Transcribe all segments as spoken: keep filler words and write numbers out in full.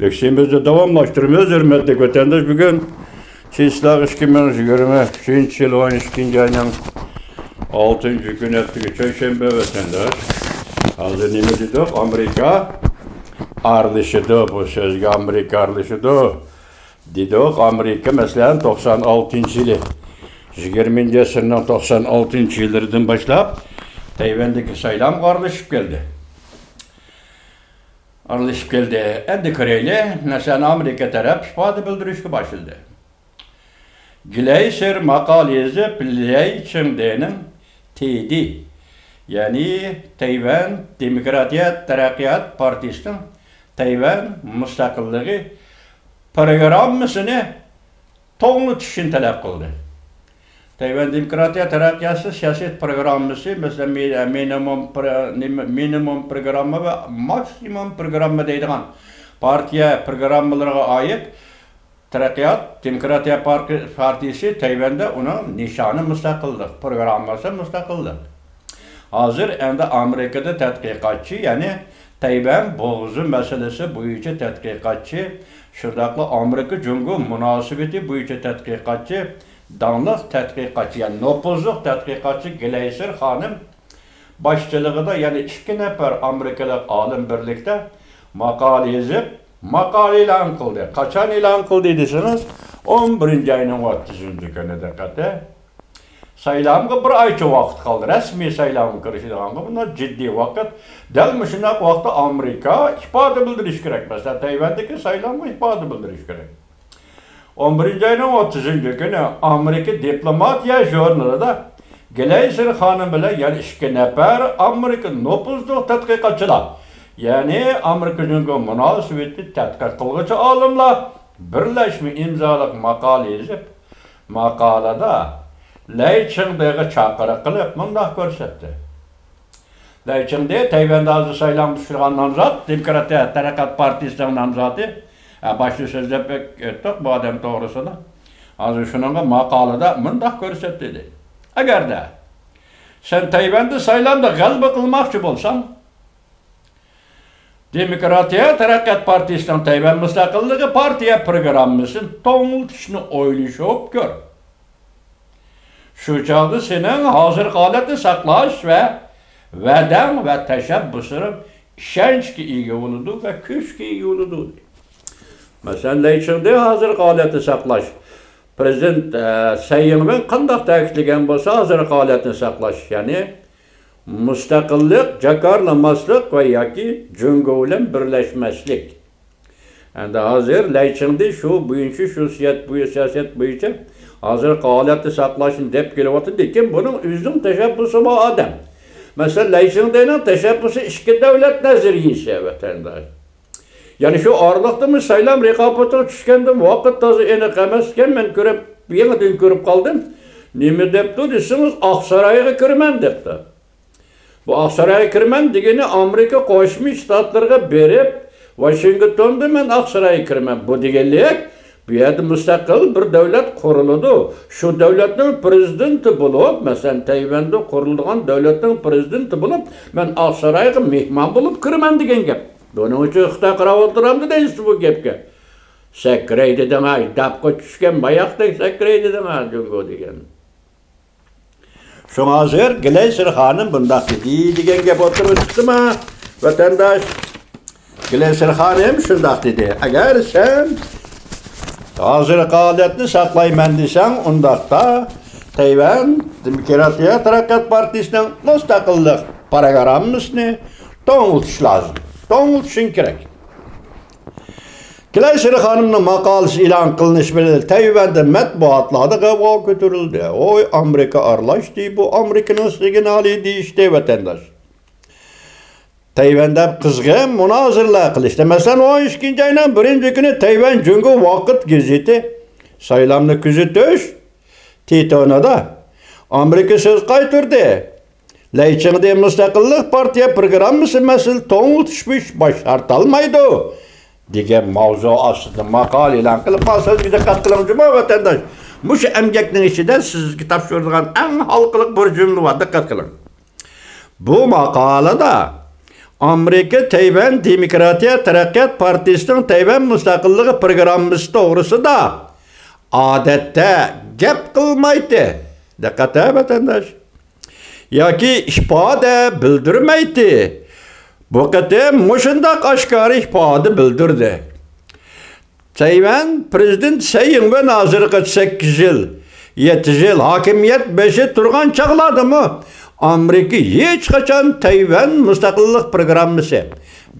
بېكىشىمىزنى داۋاملاشتۇرىمىز، ھۆرمەتلىك ۋەتەنداش. بۈگۈن چېسلاق ئىككى مىڭ يىگىرمە ئۈچىنچى يىل ئون ئىككىنچى ئاينىڭ ئالتىنچى كۈنى، ھەپتىگە چارشەنبە، ۋەتەنداش. ھازىر نېمە دېدۇق؟ ئامېرىكا ئارىلىشىدۇ. بۇ سۆزگە ئامېرىكا ئارىلىشىدۇ دېدۇق. ئامېرىكا، مەسىلەن، توقسان ئالتىنچى يىلى، يىگىرمىنچى ئەسىرنىڭ توقسان ئالتىنچى يىللىرىدىن باشلاپ تەيۋەندىكى سايلامغا ئارىلىشىپ كەلدى. ئارىلىشىپ كەلدى. ئەمدى كۆرەيلى، مەسىلەن، ئامېرىكا تەرەپ ئىپادە بىلدۈرۈشكە باشلىدى. گلەيسېر ماقالە يېزىپ، لەي چىڭدېنىڭ تېيدى، يەنى تەيۋەن دېموكراتىيە تەرەققىيات پارتىيىسىنىڭ تەيۋەن مۇستەقىللىقى پىروگراممىسىنى توڭلىتىشنى تەلەپ قىلدى. تەيۋەن دېموكراتىيە تەرەققىياتى سىياسىي پىروگراممىسى، مەسىلەن، مىنىمۇم، مىنىمۇم پىروگرامما ۋە ماكسىمۇم پىروگرامما دەيدىغان پارتىيە پىروگراممىلىرىغا ئائىت تەرەققىيات دېموكراتىيە پارتىيىسى تەيۋەندە، ئۇنىڭ نىشانى مۇستەقىللىق، پىروگراممىسى مۇستەقىللىق. ھازىر ئەمدى ئامېرىكىدا تەتقىقاتچى، يەنى تەيۋەن بوغۇزى مەسىلىسى بويىچە تەتقىقاتچى، شۇنداقلا ئامېرىكا جۇڭگو مۇناسىۋىتى بويىچە تەتقىقاتچى، داڭلىق تەتقىقاتچى، يەنى نوپۇزلۇق تەتقىقاتچى گلەيسېر خانىم باشچىلىقىدا يەنە ئىككى نەپەر ئامېرىكىلىق ئالىم بىرلىكتە ماقالە يېزىپ، ماقالە ئېلان قىلدى. قاچان ئېلان قىلدى دېسىڭىز، ئون بىرىنچى ئاينىڭ ئوتتۇزىنچى كۈنى، دىققەت. سايلامغا بىر ئايچە ۋاقىت قالدى. رەسمىي سايلامغا كىرىشىدىغانغا بۇنداق جىددىي ۋاقىت. دەل مۇشۇنداق ۋاقىتتا ئامېرىكا ئىپادە بىلدۈرۈش كېرەك. مەسىلەن، تەيۋەندىكى سايلامغا ئىپادە بىلدۈرۈش كېرەك. ئون بىرىنچى ئاينىڭ ئوتتۇزىنچى كۈنى ئامېرىكا دىپلوماتىيە ژۇرنىلىدا گلەيسېر خانىم بىلەن يەنە ئىككى نەپەر ئامېرىكا نوپۇزلۇق تەتقىقاتچىلار، يەنى ئامېرىكا جۇڭگو مۇناسىۋىتى تەتقىق قىلغۇچى ئالىملار بىرلەشمە ئىمزالىق ماقالە يېزىپ، ماقالىدا لەي چىڭدېغا چاقىرىق قىلىپ مۇنداق كۆرسەتتى. لەي چىڭدې تەيۋەندە ھازىر سايلامغا چۈشىدىغان نامزات، دېموكراتىيە تەرەققىيات پارتىيىسىنىڭ نامزاتى. ھە، باشتا سۆزلەپ ئۆتتۇق بۇ ئادەم توغرىسىدا. ھازىر شۇنىڭغا ماقالىدا مۇنداق كۆرسەتتى دېدى. ئەگەردە سەن تەيۋەندە سايلامدا غەلىبە قىلماقچى بولساڭ، دېموكراتىيە تەرەققىيات پارتىيىسىنىڭ تەيۋەن مۇستەقىللىقى پارتىيە پىروگراممىسىنى توڭلىتىشنى ئويلىشىپ كۆر. شۇ چاغدا سېنىڭ ھازىرقى ھالەتنى ساقلاش ۋە ۋەدەڭ ۋە تەشەببۇسلىرىڭ ئىشەنچكە ئىگە بولىدۇ ۋە كۈچكە ئىگە بولىدۇ. مەسىلەن، لەي چىڭدې ھازىرقى ھالەتنى ساقلاش، پىرېزىدېنت، ئە، سەي يىڭۋېن قانداق تەكىتلىگەن بولسا، ھازىرقى ھالەتنى ساقلاش، يەنى مۇستەقىللىق، جاكارلىماسلىق ۋە ياكى جۇڭگو بىلەن بىرلەشمەسلىك. ئەمدى ھازىر لەي چىڭدې شۇ بويىچە، شۇ سىياسەت، بۇ سىياسەت بويىچە ھازىرقى ھالەتنى ساقلاشنى دەپ كېلىۋاتىدۇ، لېكىن بۇنىڭ ئۆزىنىڭ تەشەببۇسى بار ئادەم. مەسىلەن، لەي چىڭدېنىڭ تەشەببۇسى ئىككى دۆلەت نەزەرىيىسى، ۋەتەنداش. يەنى شۇ ئارىلىقتا مۇشۇ سايلام رىقابىتىگە چۈشكەندىن ۋاقىت تازا ئېنىق ئەمەسكەن، مەن كۆرۈپ، يېڭىدىن كۆرۈپ قالدىم. نېمە دەپتۇ دېسىڭىز، ئاقسارايغا كىرىمەن دەپتۇ. بۇ ئاقسارايغا كىرىمەن دېگىنى ئامېرىكا قوشما شتاتلىرىغا بېرىپ، ۋاشىنگتوندا مەن ئاقسارايغا كىرىمەن. بۇ دېگەنلىك، بۇ يەردە مۇستەقىل بىر دۆلەت قۇرۇلىدۇ. شۇ دۆلەتنىڭ پىرېزىدېنتى بولۇپ، مەسىلەن، تەيۋەندە قۇرۇلىدىغان دۆلەتنىڭ پىرېزىدېنتى بولۇپ، مەن ئاقسارايغا مېھمان بولۇپ كىرىمەن دېگەن گەپ. بۇنىڭ ئۈچۈن خىتاي قاراۋۇللىرى نېمە دەيسىز بۇ گەپكە؟ سەكرەي دېدىڭ ھەي، داپقا چۈشكەن ماياقتەك سەكرەي دېدىڭ ھە جۇڭگو دېگەن. شۇڭا ھازىر گلەيسېر خانىم بۇنداق دېدى دېگەن گەپ ئوتتۇرىغا چىقتىما، ۋەتەنداش؟ گلەيسېر خانىم شۇنداق دېدى، ئەگەر سەن ھازىرقى ھالەتنى ساقلايمەن دېسەڭ، ئۇنداقتا تەيۋەن دېموكراتىيە تەرەققىيات پارتىيىسىنىڭ مۇستەقىللىق پىروگراممىسىنى توڭلىتىش لازىم. توڭلىتىشىڭ كېرەك. گلەيسېر خانىمنىڭ ماقالىسى ئېلان قىلىنىشى بىلەن تەيۋەندە مەتبۇئاتلاردا غەۋغا كۆتۈرۈلدى. ۋوي، ئامېرىكا ئارىلاشتى، بۇ ئامېرىكىنىڭ سىگنالى دېيىشتى، ۋەتەنداش. تەيۋەندە قىزغىن مۇنازىرىلەر قىلىشتى. مەسىلەن، ئون ئىككىنچى ئاينىڭ بىرىنچى كۈنى تەيۋەن جۇڭگو ۋاقىت گېزىتى سايلامنى كۆزىتىش تىتونىدا ئامېرىكا سۆز قايتۇردى. لەي چىڭدې مۇستەقىللىق پارتىيە پىروگراممىسى مەسىلە توڭلىتىش بويىچە باش تارتالمايدۇ دېگەن ماۋزۇ ئاستىدا ماقالە ئېلان قىلىپ، ما سۆزگە دىققەت قىلىڭ جۇمۇ ۋەتەنداش. مۇشۇ ئەمگەكنىڭ ئىچىدە سىزگە تاپشۇرىدىغان ئەڭ ھالقىلىق بىر جۈملە بار، دىققەت قىلىڭ. بۇ ماقالىدا ئامېرىكا تەيۋەن دېموكراتىيە تەرەققىيات پارتىيىسىنىڭ تەيۋەن مۇستەقىللىقى پروگراممىسى توغرىسىدا ئادەتتە گەپ قىلمايتتى. دىققەت ھە، ۋەتەنداش. ياكى ئىپادە بىلدۈرمەيتتى. بۇ قېتىم مۇشۇنداق ئاشكارا ئىپادە بىلدۈردى. تەيۋەن پىرېزىدېنت سەي يىڭۋېن ھازىرغىچە سەككىز يىل، يەتتە يىل ھاكىمىيەت بېشى تۇرغان چاغلاردىمۇ ئامېرىكا ھېچقاچان تەيۋەن مۇستەقىللىق پروگراممىسى،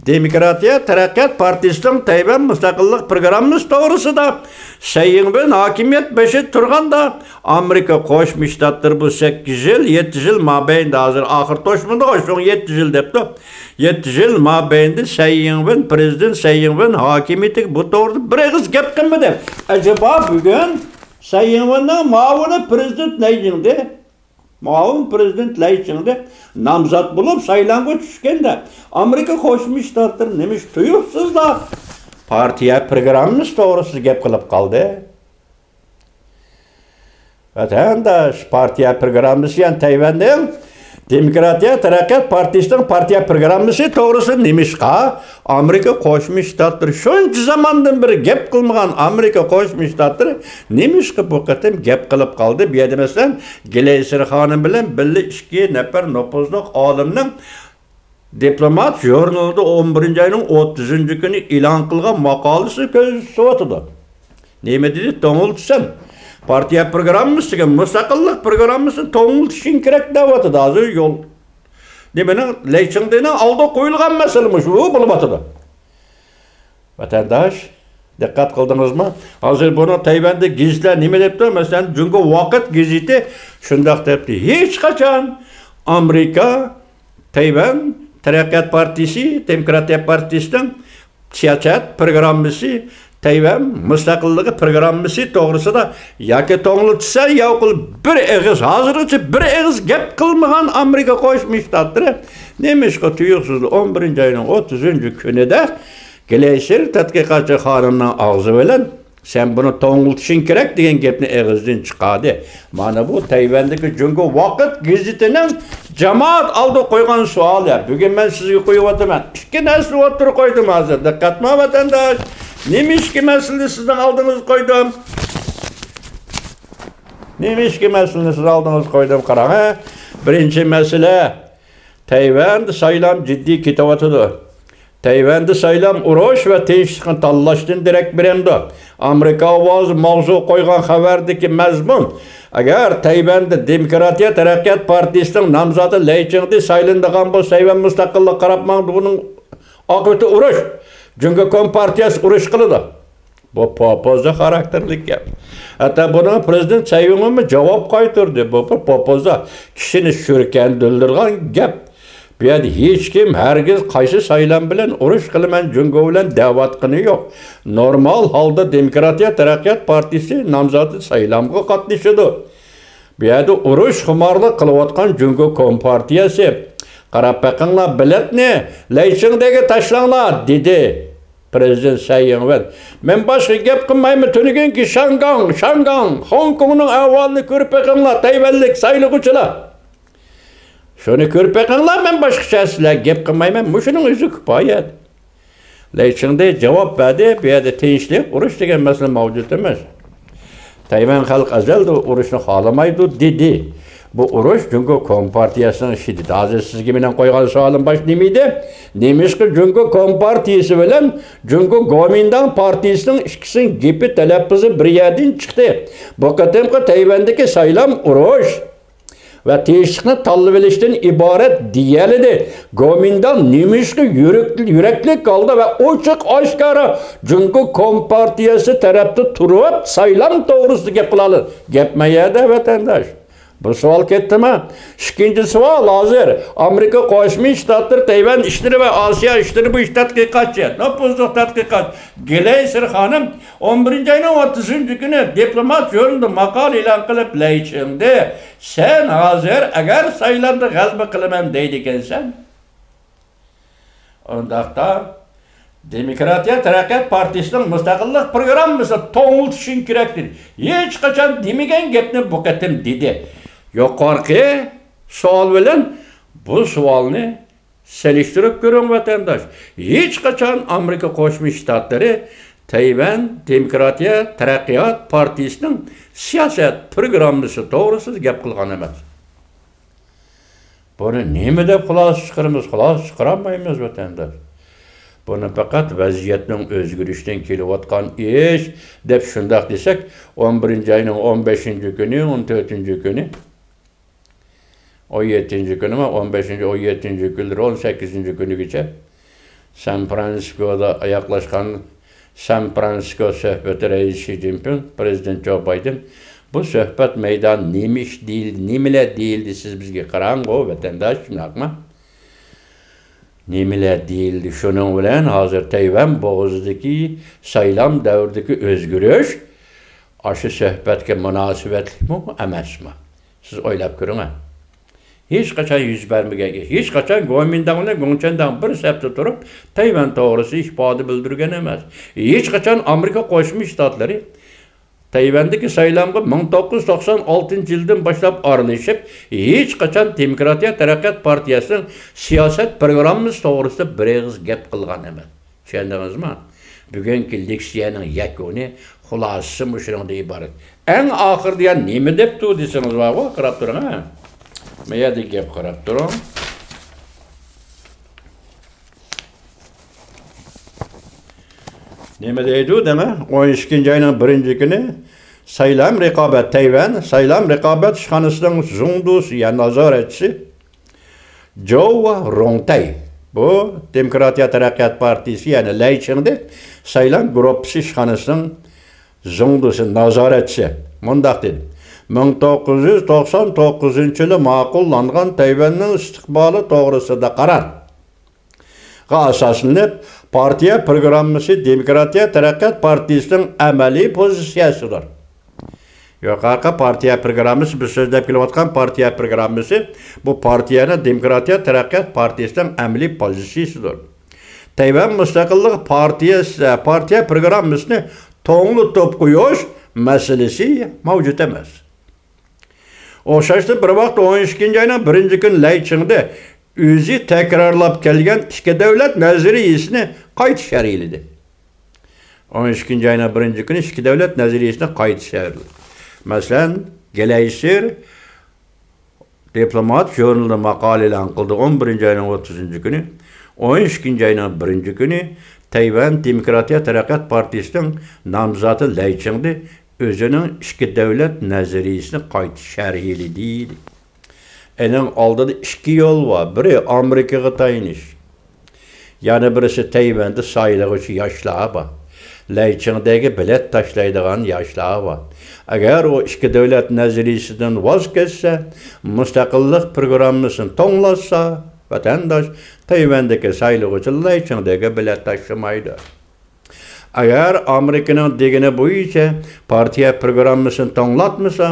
دېموكراتىيە تەرەققىيات پارتىيىسىنىڭ تەيۋەن مۇستەقىللىق پروگراممىسى توغرىسىدا سەي يىڭۋېن ھاكىمىيەت بېشى تۇرغاندا ئامېرىكا قوشما شتاتلىرى بۇ سەككىز يىل، يەتتە يىل مابەينىدە، ھازىر ئاخىر توشمىدىغۇ، شۇڭا يەتتە يىل دەپتۇ. يەتتە يىل مابەينىدە سەي يىڭۋېن، پىرېزىدېنت سەي يىڭۋېن ھاكىمىيىتىگە بۇ توغرىدا بىر ئېغىز گەپ قىلمىدى. ئەجەبا بۈگۈن سەي يىڭۋېننىڭ مۇئاۋىنى پىرېزىدېنت لەي چىڭدى، مۇئاۋىن پىرېزىدېنت لەي چىڭدى نامزات بولۇپ سايلامغا چۈشكەندە، ئامېرىكا قوشما شتاتلىرى نېمىش تۇيۇقسىزلا پارتىيە پروگراممىسى توغرىسىدا گەپ قىلىپ قالدى؟ ۋەتەنداش، پارتىيە پروگراممىسى، يەنى تەيۋەننىڭ دېموكراتىيە تەرەققىيات پارتىيىسىنىڭ پارتىيە پروگراممىسى توغرىسىدا نېمىشقا ئامېرىكا قوشما شتاتلىرى شۇنچە زاماندىن بېرى گەپ قىلمىغان ئامېرىكا قوشما شتاتلىرى نېمىشقا بۇ قېتىم گەپ قىلىپ قالدى؟ بۇ يەردە، مەسىلەن، گلېيسېر خانىم بىلەن بىللە ئىككى نەپەر نوپۇزلۇق ئالىمنىڭ دىپلومات ژۇرنىلىدا ئون بىرىنچى ئاينىڭ ئوتتۇزىنچى كۈنى ئېلان قىلغان ماقالىسى كۆزدە تۇتۇۋاتىدۇ. نېمە دېدى؟ توڭلىتىسەن. پارتىيە پروگراممىسىغا، مۇستەقىللىق پروگراممىسىنى توڭلىتىشىڭ كېرەك دەۋاتىدۇ. ھازىر يول، نېمىنىڭ، لەيچىڭدىنىڭ ئالدىغا قويۇلغان مەسىلىمۇ شۇ بولۇۋاتىدۇ. ۋەتەنداش، دىققەت قىلدىڭىزمۇ؟ ھازىر بۇنىڭ تەيۋەندە گېزىتلەر نېمە دەپتۇ؟ مەسىلەن، جۇڭگو ۋاقىت گېزىتى شۇنداق دەپتۇ. ھېچقاچان ئامېرىكا تەيۋەن تەرەققىيات پارتىيىسى، دېموكراتىيە پارتىيىسىنىڭ سىياسەت پروگراممىسى، تەيۋەن مۇستەقىللىقى پروگراممىسى توغرىسىدا ياكى توڭلىتىسەن ياكى بىر ئېغىز، ھازىرغىچە بىر ئېغىز گەپ قىلمىغان ئامېرىكا قوشما شتاتلىرى نېمىشقا تۇيۇقسىزلا ئون بىرىنچى ئاينىڭ ئوتتۇزىنچى كۈنىدە گلېيسېر تەتقىقاتچى خانىمنىڭ ئاغزى بىلەن «سەن بۇنى توڭلىتىشىڭ كېرەك» دېگەن گەپنى ئېغىزدىن چىقاردى. مانا بۇ تەيۋەندىكى جۇڭگو ۋاقىت گېزىتىنىڭ جامائەت ئالدىغا قويغان سوئالى. بۈگۈن مەن سىزگە قويۇۋاتىمەن. ئىككى نەرسىنى ئوتتۇرىغا قويدۇم ھازىر. دىققەتمۇ، ۋەتەنداش؟ نېمە ئىككى مەسىلىنى سىزنىڭ ئالدىڭىزغا قويدۇم؟ نېمە ئىككى مەسىلىنى سىزنىڭ ئالدىڭىزغا قويدۇم، قاراڭ، ھە. بىرىنچى مەسىلە، تەيۋەندە سايلام جىددىي كېتىۋاتىدۇ. تەيۋەندە سايلام ئۇرۇش ۋە تىنچلىقنى تاللاشتىن دېرەك بېرەمدۇ؟ ئامېرىكا ئاۋازى ماۋزۇ قويغان خەۋەردىكى مەزمۇن، ئەگەر تەيۋەندە دېموكراتىيە تەرەققىيات پارتىيىسىنىڭ نامزاتى لەي چىڭدى سايلىنىدىغان بولسا، تەيۋەن مۇستەقىللىقى قاراپ ماڭىدۇ، بۇنىڭ ئاقىۋىتى ئۇرۇش. جۇڭگو كومپارتىيەسى ئۇرۇش قىلىدۇ. بۇ پوپوزا خاراكتېرلىك گەپ. ھەتتا بۇنىڭ پىرېزىدېنت سەي يىڭۋېنمۇ جاۋاب قايتۇردى. بۇ بىر پوپوزا، كىشىنى شۈركەندۈرىدىغان گەپ. بۇ يەردە ھېچكىم ھەرگىز قايسى سايلام بىلەن ئۇرۇش قىلىمەن، جۇڭگو بىلەن دەۋاتقىنى يوق. نورمال ھالدا دېموكراتىيە تەرەققىيات پارتىيىسى نامزاتى سايلامغا قاتنىشىدۇ. بۇ يەردە ئۇرۇش خۇمارلىق قىلىۋاتقان جۇڭگو كومپارتىيەسى. قاراپ بېقىڭلار، بېلەتنى لەي چىڭدېگە تاشلاڭلار، دېدى پىرېزىدېنت سەي يىڭۋېن. مەن باشقا گەپ قىلمايمەن، تۈنۈگۈنكى شاڭگاڭ، شاڭگاڭ، خوڭكوڭنىڭ ئەھۋالىنى كۆرۈپ بېقىڭلار، تەيۋەنلىك سايلىغۇچىلار. شۇنى كۆرۈپ بېقىڭلار، مەن باشقىچە سىلەرگە گەپ قىلمايمەن، مۇشۇنىڭ ئۆزى كۇپايە. لەي چىڭدې جاۋاب بەردى، بۇ يەردە تىنچلىق، ئۇرۇش دېگەن مەسىلە مەۋجۇت ئەمەس. تەيۋەن خەلقى ئەزەلدىن ئۇرۇشنى خالىمايدۇ، دېدى. بۇ ئۇرۇش جۇڭگو كومپارتىيەسىنىڭ ئىشى، دېدى. ھازىر سىزگە مېنىڭ قويغان سوئالىم باشتا نېمە ئىدى؟ نېمىشقا جۇڭگو كومپارتىيىسى بىلەن جۇڭگو گومىنداڭ پارتىيىسىنىڭ ئىككىسىنىڭ گېپى، تەلەپپۇزى بىر يەردىن چىقتى؟ بۇ قېتىمقى تەيۋەندىكى سايلام ئۇرۇش ۋە تىنچلىقنى تاللىۋېلىشتىن ئىبارەت دېيەلىدى. گومىنداڭ نېمىشقا يۈرەك-، يۈرەكلىك ھالدا ۋە ئوچۇق ئاشكارا جۇڭگو كومپارتىيەسى تەرەپتە تۇرۇپ، سايلام توغرىسىدا گەپ قىلالىدى؟ گەپ ما يەردە، ۋەتەنداش. بۇ سوئال كەتتىما؟ ئىككىنچى سوئال، ھازىر ئامېرىكا قوشما شتاتلىرى تەيۋەن ئىشلىرى ۋە ئاسىيا ئىشلىرى بويىچە تەتقىقاتچى، نوپۇزلۇق تەتقىقات گلېيسېر خانىم ئون بىرىنچى ئاينىڭ ئوتتۇزىنچى كۈنى دىپلومات ژۇرنىلىدا ماقالە ئېلان قىلىپ، لەي چىڭدې، سەن ھازىر ئەگەر سايلامدا غەلىبە قىلىمەن دەيدىكەنسەن، ئۇنداقتا دېموكراتىيە تەرەققىيات پارتىيىسىنىڭ مۇستەقىللىق پروگراممىسىنى توڭلىتىشىڭ كېرەك دېدى. ھېچقاچان دېمىگەن گەپنى بۇ قېتىم دېدى. يۇقىرىقى سوئال بىلەن بۇ سوئالنى سېلىشتۇرۇپ كۆرۈڭ، ۋەتەنداش. ھېچقاچان ئامېرىكا قوشما شتاتلىرى تەيۋەن دېموكراتىيە تەرەققىيات پارتىيىسىنىڭ سىياسەت پروگراممىسى توغرىسىدا گەپ قىلغان ئەمەس. بۇنى نېمە دەپ خۇلاسە چىقىرىمىز؟ خۇلاسە چىقىرالمايمىز، ۋەتەنداش. بۇنى پەقەت ۋەزىيەتنىڭ ئۆزگىرىشىدىن كېلىۋاتقان ئىش دەپ شۇنداق دېسەك، ئون بىرىنچى ئاينىڭ ئون بەشىنچى كۈنى، ئون تۆتىنچى كۈنى، ئون يەتتىنچى كۈنىمۇ، ئون بەشىنچى، ئون يەتتىنچى كۈنلىرى، ئون سەككىزىنچى كۈنىگىچە سان فرانسىسكودا ئاياغلاشقان سان فرانسىسكو سۆھبىتى رەئىسى شى جىنپىڭ، پىرېزىدېنت جو بايدېن، بۇ سۆھبەت مەيدانى نېمە ئىش دېيىلدى، نېمىلەر دېيىلدى، سىز بىزگە قاراڭغۇ، ۋەتەنداش، شۇنداقمۇ؟ نېمىلەر دېيىلدى؟ شۇنىڭ بىلەن ھازىر تەيۋەن بوغۇزىدىكى سايلام دەۋرىدىكى ئۆزگىرىش ئاشۇ سۆھبەتكە مۇناسىۋەتلىكمۇ ئەمەسمۇ؟ سىز ئويلاپ كۆرۈڭە. ھېچقاچان يۈز بەرمىگەن ئىش. ھېچقاچان گومىنداڭ بىلەن گوڭچەنداڭ بىر سەپتە تۇرۇپ، تەيۋەن توغرىسىدا ئىپادە بىلدۈرگەن ئەمەس. ھېچقاچان ئامېرىكا قوشما شتاتلىرى تەيۋەندىكى سايلامغا مىڭ توققۇز يۈز توقسان ئالتىنچى يىلدىن باشلاپ ئارىلىشىپ، ھېچقاچان دېموكراتىيە تەرەققىيات پارتىيەسىنىڭ سىياسەت پروگراممىسى توغرىسىدا بىر ئېغىز گەپ قىلغان ئەمەس. چۈشەندىڭىزمۇ؟ بۈگۈنكى لېكسىيەنىڭ يەكۈنى، خۇلاسىسى مۇشۇنىڭدىن ئىبارەت. ئەڭ ئاخىرىدا يەنە نېمە دەپتۇ دېسىڭىز بارغۇ، قاراپ تۇرۇڭ، ھە. ما يەردىكى گەپ، قاراپ تۇرۇڭ. نېمە دەيدۇ دەڭە؟ ئون ئىككىنچى ئاينىڭ بىرىنچى كۈنى سايلام رىقابەت، تەيۋەن سايلام رىقابەت ئىشخانىسىنىڭ زۇڭدۇسى يا نازارەتچىسى جوۋ رۇڭتەي، بۇ دېموكراتىيە تەرەققىيات پارتىيىسى، يەنى لەي چىڭدې سايلام گۇرۇپپىسى ئىشخانىسىنىڭ زۇڭدۇسى، نازارەتچىسى مۇنداق دېدى: «مىڭ توققۇز يۈز توقسان توققۇزىنچى يىلى ماقۇللانغان تەيۋەننىڭ ئىستىقبالى توغرىسىدا قارار» غا ئاساسلىنىپ، پارتىيە پروگراممىسى دېموكراتىيە تەرەققىيات پارتىيىسىنىڭ ئەمەلىي پوزىتسىيەسىدۇر. يۇقىرىقى پارتىيە پروگراممىسى، بىز سۆزلەپ كېلىۋاتقان پارتىيە پروگراممىسى، بۇ پارتىيەنىڭ دېموكراتىيە تەرەققىيات پارتىيىسىنىڭ ئەمەلىي پوزىتسىيىسىدۇر. تەيۋەن مۇستەقىللىق پارتىيەسى، پارتىيە پروگراممىسىنى توڭلىتىپ قويۇش مەسىلىسى مەۋجۇت ئەمەس. ئوخشاشلا بىر ۋاقىتتا ئون ئىككىنچى ئاينىڭ بىرىنچى كۈنى لەي چىڭدې ئۆزى تەكرارلاپ كەلگەن ئىككى دۆلەت نەزەرىيىسىنى قايتا شەرھلىدى. ئون ئىككىنچى ئاينىڭ بىرىنچى كۈنى ئىككى دۆلەت نەزەرىيىسىنى قايتا شەرھلىدى. مەسىلەن، گلەيسىر دىپلومات ژۇرنىلىدا ماقالە ئېلان قىلدى. ئون بىرىنچى ئاينىڭ ئوتتۇزىنچى كۈنى، ئون ئىككىنچى ئاينىڭ بىرىنچى كۈنى تەيۋەن دېموكراتىيە تەرەققىيات پارتىيىسىنىڭ نامزاتى لەي چىڭدې ئۆزىنىڭ ئىككى دۆلەت نەزەرىيىسىنى قايتا شەرھلىدى. ئېنىڭ ئالدىدا ئىككى يول بار. بىرى ئامېرىكىغا تايىنىش. يەنە بىرسى تەيۋەندە سايلىغۇچى ياشلار بار. لەي چىڭدېگە بېلەت تاشلايدىغان ياشلار بار. ئەگەر ئۇ ئىككى دۆلەت نەزەرىيىسىدىن ۋاز كەچسە، مۇستەقىللىق پروگراممىسىنى توڭلاتسا، ۋەتەنداش، تەيۋەندىكى سايلىغۇچىلار لەي چىڭدېگە بېلەت تاشلىمايدۇ. ئەگەر ئامېرىكىنىڭ دېگىنى بويىچە پارتىيە پروگراممىسىنى توڭلاتمىسا،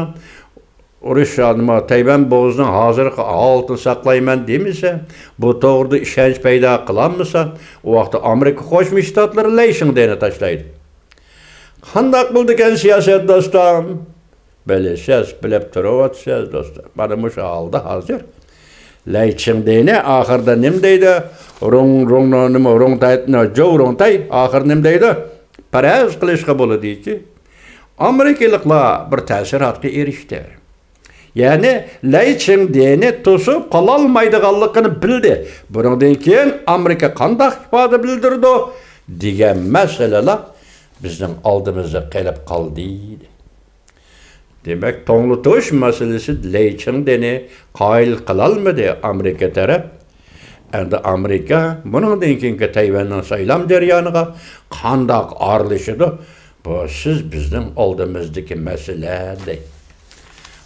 ئۇرۇش، نېمە، تەيۋەن بوغۇزىنىڭ ھازىرقى ھالىتىنى ساقلايمەن دېمىسە، بۇ توغرىدا ئىشەنچ پەيدا قىلالمىسا، ئۇ ۋاقىتتا ئامېرىكا قوشما شتاتلىرى لەي چىڭدېنى تاشلايدۇ. قانداق بولىدىكەن سىياسەت، دوستۇم؟ بىلىسىز، بىلىپ تۇرۇۋاتىسىز، دوستلار. مانا مۇشۇ ھالدا ھازىر لەي چىڭدېنى ئاخىرىدا نېمە دەيدۇ؟ رۇڭ، رۇڭ، نېمە، رۇڭتەي، جوۋ رۇڭتەي ئاخىرى نېمە دەيدۇ؟ پەرەز قىلىشقا بولىدۇكى، ئامېرىكىلىقلار بىر تەسىراتقا ئېرىشتى. يەنى لەي چىڭدېنى توسۇپ قالالمايدىغانلىقىنى بىلدى. بۇنىڭدىن كېيىن ئامېرىكا قانداق ئىپادە بىلدۈرىدۇ دېگەن مەسىلىلەر بىزنىڭ ئالدىمىزدا قېلىپ قالدى. دېمەك، توڭلىتىش مەسىلىسى لەي چىڭدېنى قايىل قىلالمىدى ئامېرىكا تەرەپ. ئەمدى ئامېرىكا بۇنىڭدىن كېيىنكى تەيۋەننىڭ سايلام جەريانىغا قانداق ئارىلىشىدۇ؟ بۇ سىز بىزنىڭ ئالدىمىزدىكى مەسىلە، دەي.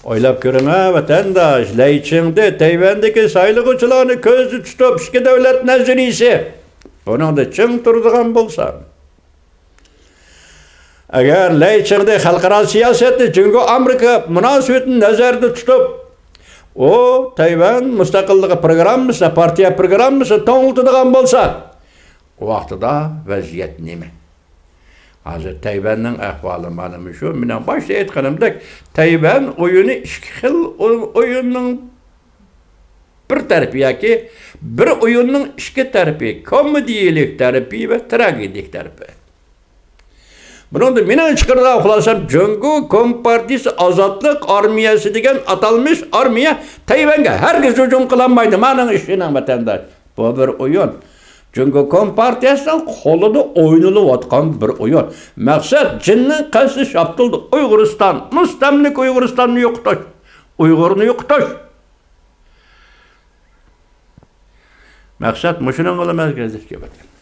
ئويلاپ كۆرۈڭە، ۋەتەنداش، لەي چىڭدې تەيۋەندىكى سايلىغۇچىلارنى كۆزدە تۇتۇپ، ئىككى دۆلەت نەزەرىيىسى بۇنىڭدا چىڭ تۇرىدىغان بولسا، ئەگەر لەي چىڭدې خەلقئارا سىياسەتنى، جۇڭگو ئامېرىكا مۇناسىۋىتىنى نەزەردە تۇتۇپ، ئۇ تەيۋەن مۇستەقىللىقى پروگراممىسىنى، پارتىيە پروگراممىسىنى توڭلىتىدىغان بولسا، ئۇ ۋاقتىدا ۋەزىيەت نېمە؟ ھازىر تەيۋەننىڭ ئەھۋالى مانا مۇشۇ. مېنىڭ باشتا ئېيتقىنىمدەك، تەيۋەن ئويۇنى ئىككى خىل ئو-، ئويۇننىڭ بىر تەرىپى ياكى بىر ئويۇننىڭ ئىككى تەرىپى، كومېدىيەلىك تەرىپى ۋە تراگېدىيەلىك تەرىپى. بۇنىڭدا مېنىڭ چىقىرىدىغان خۇلاسەم، جۇڭگو كومپارتىيىسى ئازادلىق ئارمىيەسى دېگەن ئاتالمىش ئارمىيە تەيۋەنگە ھەرگىز ھۇجۇم قىلالمايدۇ. مانا ئىشىنىڭ ۋەتەنداش. بۇ بىر ئويۇن. جۇڭگو كومپارتىيەسىنىڭ قولىدا ئوينىلىۋاتقان بىر ئويۇن. مەقسەت جىننىڭ قەستى شاپتۇلدا ئۇيغۇرىستان، مۇستەملىكە ئۇيغۇرىستاننى يوقىتىش، ئۇيغۇرنى يوقىتىش. مەقسەت مۇشۇنىڭغىلا مەركەزلەشكەن.